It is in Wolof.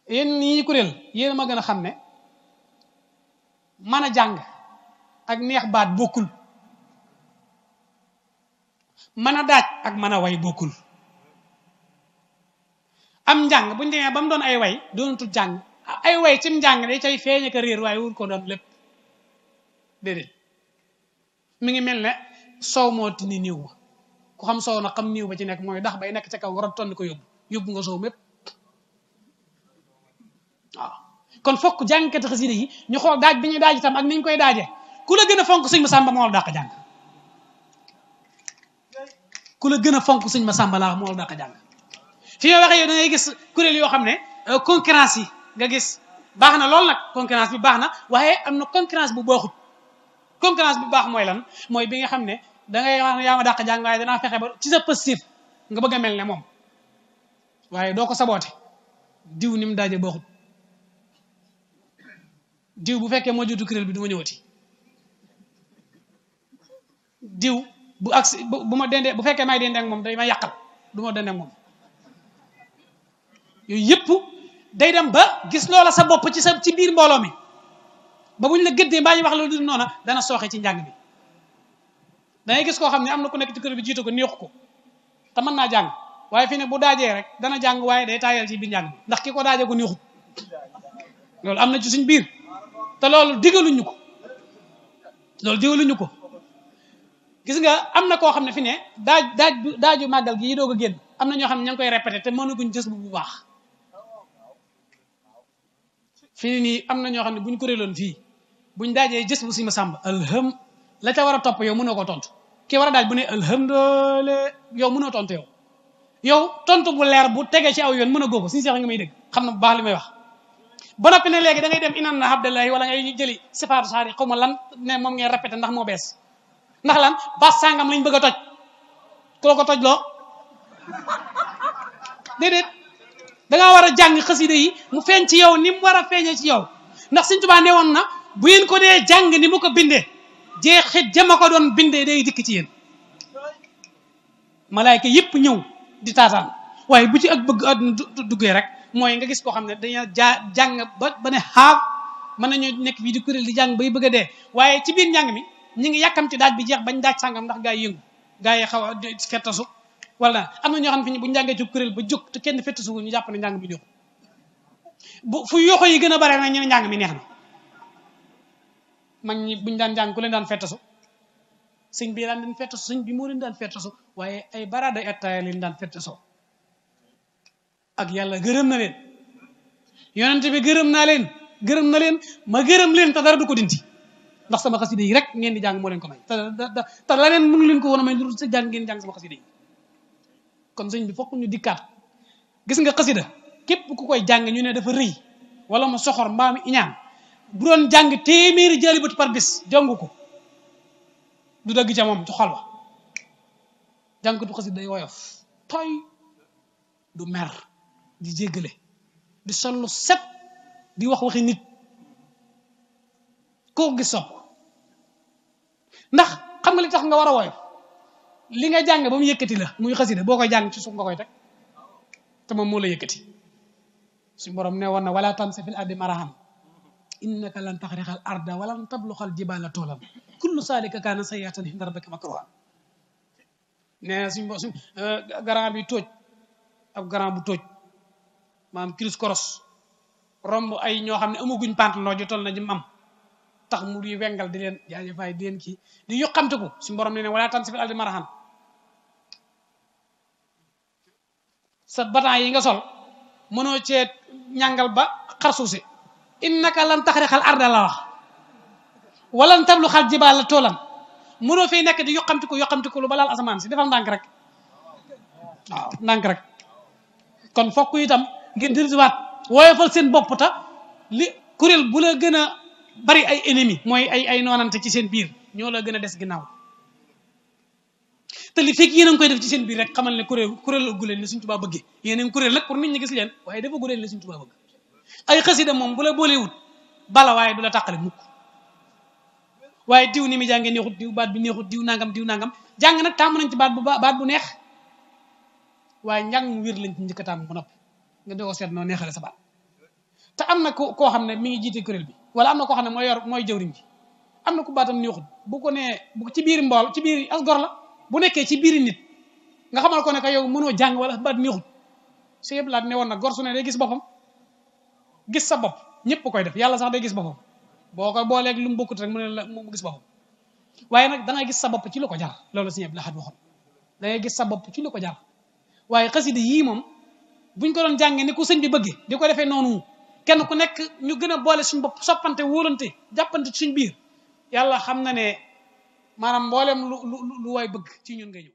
yéen ñii kuréel yéen ma gën a xam ne mën a jàng ak neex baat bokkul mën a daaj ak mën a way bokkul am njàng buñu demee ba mu doon ay way doonatul jàng ay way cim njàng day cay feeñe ka réer waaye wur ko doon lépp déedéet mi ngi mel ne soow moo tini niiw ba ku xam soow na xam niiw ba ci nekk mooy dax bay nekk ca kaw war a tonni ko yóbbu nga soow mépp waaw kon fokk jàngkati xasida yi ñu xool daaj bi ñuy daaj itam ak ni ñu koy daajee ku la gën a fonk sëñ Masamba moo la dàq jàng ku la gën a fonk sëñ Masamba laa moo la dàq jàng fi nga waxee yow da ngay gis kuréel yoo xam ne concurrence yi nga gis baax na lool nag concurrence bi baax na waaye am na concurrence bu baaxut concurrence bu baax mooy lan mooy bi nga xam ne da ngay wax ne yaa ma dàq jàng waaye danaa fexe ba ci sa positif nga bëgg a mel ne moom waaye doo ko saboote diw ni mu daaje baaxut diw bu fekkee moo jiitu kuréel bi du ma ñëwati diw bu agsi bu ma dendee bu fekkee may dendee ak moom day ma yàqal du ma dendee ak moom yooyu yëpp day dem ba gis loola sa bopp ci biir mbooloo mi ba buñ la gëddee mbaa ñu wax la du noona dana sooxe ci njàng mi dangay gis koo xam ne am na ku nekk ci kuréel bi jiitu ko neexu ko te mën naa jàng waaye fi ne bu daajee rek dana jàng waaye day taayal ci biir njàng mi ndax ki ko daajee ko neexut loolu am na ci suñ biir te loolu digaluñu ko gis nga am na koo xam ne fi ne daaju màggal gi yi doog a génn am na ñoo xam ne ña ngi koy répété te mënaguñ jës bu baax fii nii am na ñoo xam ne buñ ko réeloon fii buñ daajee jës bu si ma sàmb alham la ca war a topp yow mënoo ko tontu ki war a daaj bu ne alhamdulilah yow mënoo tontu yow tontu bu leer bu tegee ci aw yoon mën a góobo suñu seex nga may dégg xam na bu baax li may wax ba noppi ne léegi da ngay dem inan na abdallahi wala ngay jëli sifaatu saari xaw ma lan ne moom ngay répété ndax moo bees ndax lan baas sàngam lañ bëgg a toj koo ko toj loo déedéet dangaa war a jàng xasida yi mu feeñ ci yow ni mu war a feeñee ci yow ndax Sëñ Tuubaa ne woon na bu ngeen ko dee jàng ni mu ko bindee jeexit jama ko doon bindee day dikk ci yéen malaayka yëpp ñëw di taataan waaye bu ci ak bëgg àdduna duggee rek mooy nga gis koo xam ne dañoo jàng ba ne xaab mën nañoo nekk fii di kuréel di jàng bay bëgg a dee waaye ci biir njàng mi ñu ngi yàkkamti daaj bi jeex bañ daaj sàngam ndax gaa yi yëngu gaa yi xaw a fettasu wala am na ñoo xam ne fi bu njàngee ci kuréel ba jóg te kenn fettasu ñu jàpp ne njàng mi neexu bu fu yoxo yi gën a bare nag ñu ne njàng mi neex na mag ñi buñ daan jàng ku leen daan fettasu sëñ bi daan leen fettasu sëñ bi moo leen daan fettasu waaye ay baraada ettaaya leen daan fettasoo ak yàlla gërëm na leen yonent bi gërëm na leen ma gërëm leen te dara du ko dinti ndax sama xasida yi rek ngeen di jàng moo leen ko may te la leen mënu leen ko woon a may lu sa jàng ngeen jàng sama xasida yi kon sëñ bi fokk ñu dikkaat gis nga xasida képp ku koy jàng ñu ne dafa rëy wala mu soxor mbaa mu iñaan bu doon jàng téeméeri jaalibatu par bis jàng ko du dëgg ca moom ci xol ba jàngkatu xasida day woyof toy du mer di jéggale di sol lu set di wax waxi nit koo gis sopp ndax xam nga li tax nga war a woyof li nga jàng ba mu yëkkati la muy xasida boo koy jàng ci suuf nga koy teg te moom moo la yëkkati suñu borom ne woon na wala tamsi fil ardi marahan innaka lan taxriqal arda walan tabluxal jibala toolam kullu saalika kaana sayyi'atan inda rabbika makruha ne suñ garant bi tóoj ab garant bu tóoj maanaam kiris koros romb ay ñoo xam ne amaguñ pantalon ju toll na ji am tax mu di wengal di leen jaajëfaay di leen kii di yoqamte ko suñu borom ne wala tamsi fil ardi marahan sa batan yi nga sol mënoo cee ñàngal ba xar suuf si innaka lan taxriqal arda la wax walan tabluxal jibaala toolan mënoo fay nekk di yoqamti ko lu ba laal asamaan si defal ndànk rek waaw ndànk rek kon fokk itam ngeen dirisiwaat woyofal seen bopp ta li kuréel bu la gën a bari ay ennemi mooy ay noonante ci seen biir ñoo la gën a des ginnaaw te li fekk yéen a ngi koy def ci seen biir rek xamal ne kuréel uggu leen li Sëñ Tuubaa bëggee yéen a ngi kuréel nag pour nit ñi gis leen waaye dafa uggu leen li Sëñ Tuubaa bëgg ay xasida moom bu la boolewut bala waaye du la tàqale mukk waaye diw ni mi jàngee neexut diw baat bi neexut diw nangam jàng nag tàmm nañ ci baat bu neex waaye njàng mu wér lañ ci njëkk a tàmm ba noppi nga doog a seet noo neexale sa baat te am na koo xam ne mi ngi jiite kuréel bi wala am na koo xam ne mooy jëwriñ ji am na ku baatam neexut bu ko nee bu ci biir mbool ci biir as gor la bu nekkee ci biir nit nga xamal ko ne que yow mënoo jàng wala baat neexut si yëpp laat ne woon nag gor su ne day gis boppam gis sa bopp ñëpp koy def yàlla sax day gis boppam boo ko booleeg lu mu bokkut rek mu ne la mu gis boppam waaye nag da ngay gis sa bopp ci lu ko jar loolu si ñëpp la xat waxoon da ngay gis sa bopp ci lu ko jar waaye xasida yii moom buñ ko doon jàngee ni ku sëñ bi bëggee di ko defee noonu kenn ku nekk ñu gën a boole suñ bopp soppante wóolante jàppante suñ biir yàlla xam na ne maanaam mboolem lu waay bëgg ci ñun nga ñëw